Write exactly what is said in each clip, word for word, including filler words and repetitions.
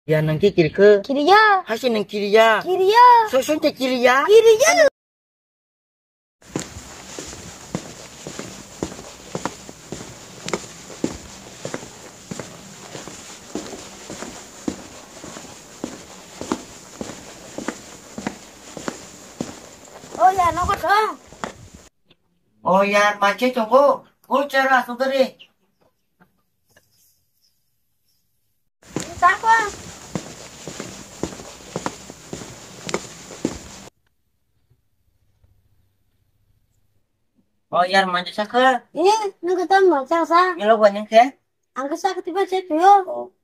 Ya nang ki kirikhe? Kiriya. Haise nang kiriya? Kiriya. Soi soi te kiriya? Kiriya. O ya, nogo thang. O ya, mache tongo. Ko chara sudare. Tako. O yar, manja sakha. Eh, nang kata manja sa. Milo gua nyang khe? Ang khe sakha tiba se tuyo.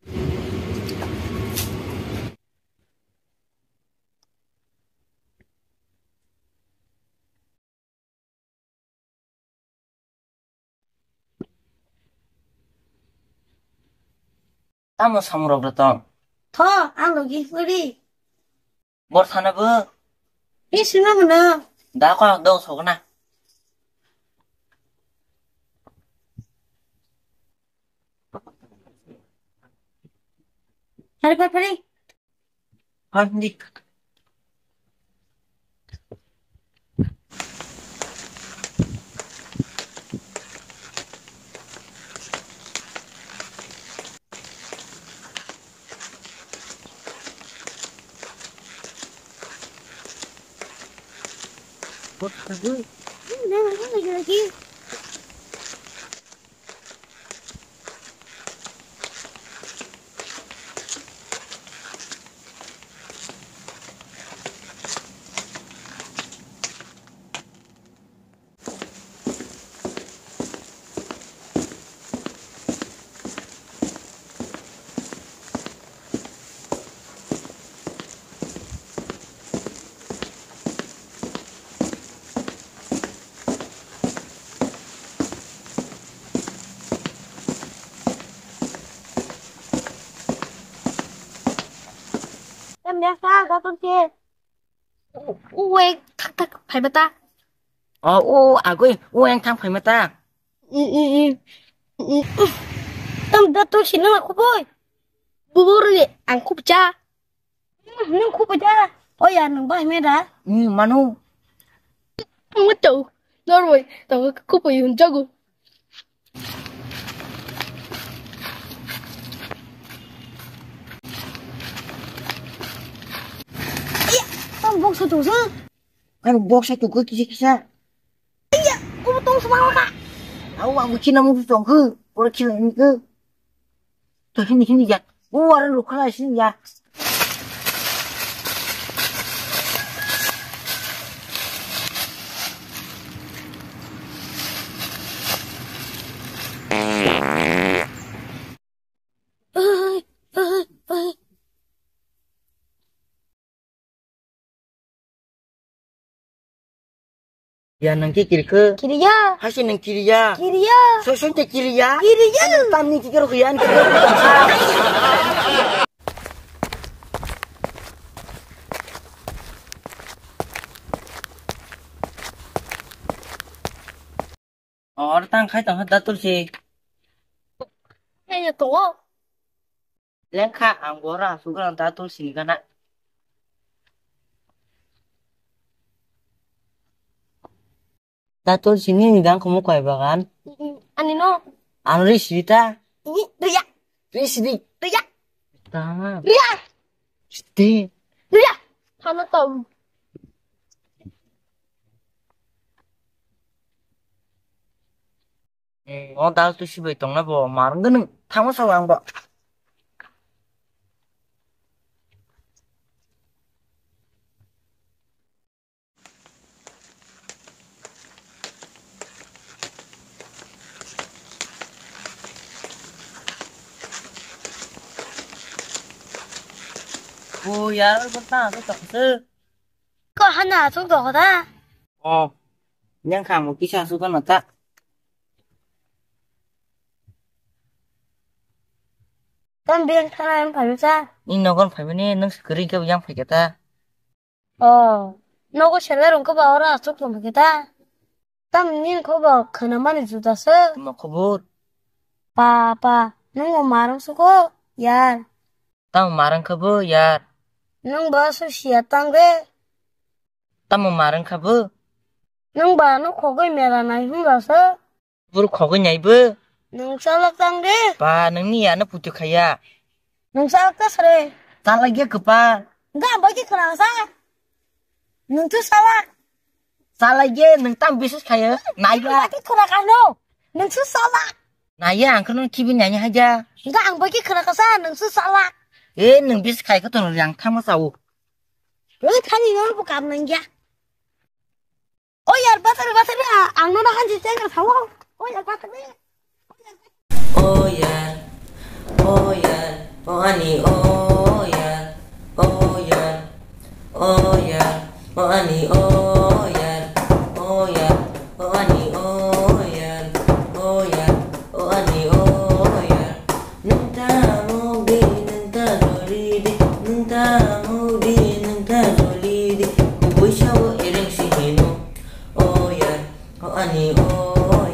Tamo samung rok da tong? Tho, ang logi puri. Bor sana bo? Ni sima mano. Da ko ang dong sokna. Hari pa pari. Handi. Em ya sa ga tun ke. Uwe thak thak phai mata. O o agoi uwe ang thang phai mata. I i i. Tam da to sino aku boy. Bubur ni ang kup cha. Nang kup cha. O ya nang bai me da. Ni manu. Ang to. Norway. To kup yun jago. Iya, tong bok sa tong sa. Kan bok sa tong kisa kisa. Iya, ko tong sa ma ka. Au ang kina mu tong ke. Ora kina ni ke. To hini hini ya. Ko ora lu khala sini ya. Ya nang ki kirikhe? Kiriya. Haise nang kiriya? Kiriya. Soi soi te kiriya? Kiriya. Tam ni kikir huyan. Or tang khai tong da Tulsi. Hey, to. Lengkha ang gora sugra da Tulsi ni gana. Da Tulsi ni ni dang kumu kai bagan. Ani no. Ang ri sita. Ini ria. Ri sidi. Ria. Tama. Ria. Sidi. Ria. Hano to. O dal tu sibai tongna bo marang gwnang thangma sao ang bo. O yar bo ta to tokse. Ko hana asuk dogo da. O, yang kamu kisa asuk kan mata. Tam biang thana yang phaimisa. Ni nogon phaimani nung se kering ke yang phaiketa. O, nogo sela rong ko ba ora asuk tong phaiketa. Tam nin ko ba khana mani juda se. Ma khobor. Pa pa, nung o marung suko yar. Tamo marang kha bo yar. Nwng ba su siya tang re. Tamo marang kha bo. Nwng ba no khogoi mera nai hwnba sa. Buru khogoi nai bo. Nwng salak tang re. Ba nwng ni ya no putu khaya. Nwng salak ta sare. Salak ya kepal. Ga ba ki khna sa. Nwng tu salak. Salak ye nwng tam bisis khaya. Nai ba. Ba ki khna ka no. Nwng su salak. Nai ya ang khno kibi nai haja. Ga ang ba ki khna ka sa nwng su salak. E nwng bis khai ka to yang thama sao. Oi thani no bu kam nang ya. O yar, bathar, bathar, ang no nahan je cheng sao. O yar, bathar. O yar, o yar, o ani o yar, o yar, o yar, o ani o yar, o yar, o ani o yar, o yar, o ani o yar. Nwng ta muk di, nwng ta joli di, nwng ta muk di, nwng ta joli di. Kubui sao ereng si hino. O yar, o ani o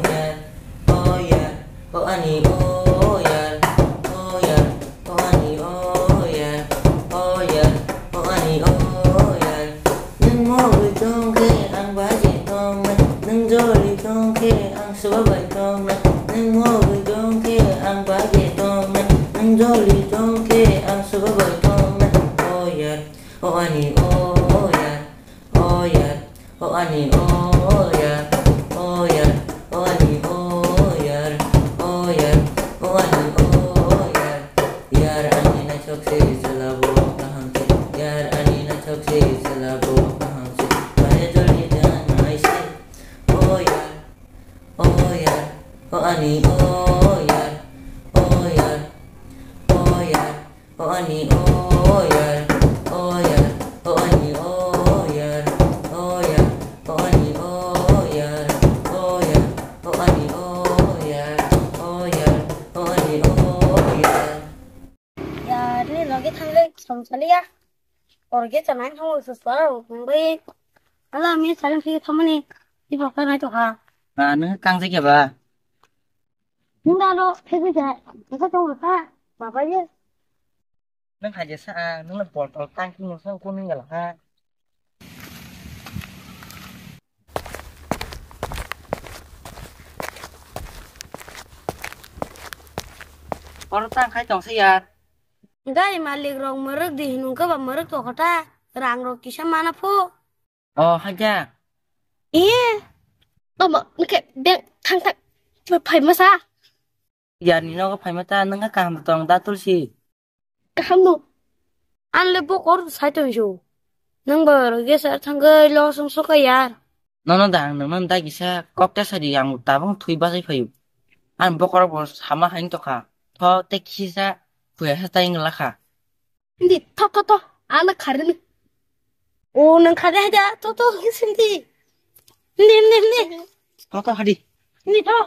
yar, o yar, o ani o yar, o yar, o ani o yar, o yar, o ani o yar. Nwng mugwi tong khe ang bai je tongnai, nwng joli tong khe ang swba bai tongnai. Nwng mugwi tong khe ang bai je tongnai, nwng joli tong khe ang swba bai tongnai. O yar, o ani o yar, o yar, o ani o yar, o yar, o ani o yar, o yar, o ani o yar. Yar ani naithok se chwla bo kaham se, yar ani naithok se chwla bo kaham se. Maya joli da nai se. O yar, o yar, o ani o yar, o yar, o yar, o ani o yar, o yar, o ani o yar, o yar, o ani o yar, o yar, o ani o yar, o yar, o ani o yar. Yar ni loge thangle somsaliya. Orge chanai thang su sara bai. Ala mi saling si thamani. Di bokar nai to ha. Ba nung kang se ke ba? Nung da lo phese ja. Nung ka tong ka. Baba ye. Nung haje sa, nung la bol tol tang ki nung sa ko nung gala ha. Oro tang khai tong se yar. Gari malik rok muruk di hinung ke ba muruk to kota. Rang rok kisa mana pho. O haja. Iye. Tamo nike beng thang thang phai masa. Yar ni nogo phai mata nung ka kaham tong da tulsi. Kaham no. An le bokor sai tong jo. Nang ba ro ge sar thang ge lo song so ka yar. Nono da ang nang da gisa kok ta sadi ang tabang thui ba sai phayu. An bokor bo sama hain to kha. Tho te kisa kuya sa tai ngla kha. Hindi, tho, tho, tho. Ano kharini. O, nang khari haja. Tho, tho, hindi. Hindi, hindi, hindi. Tho, tho, hadi. Hindi, tho.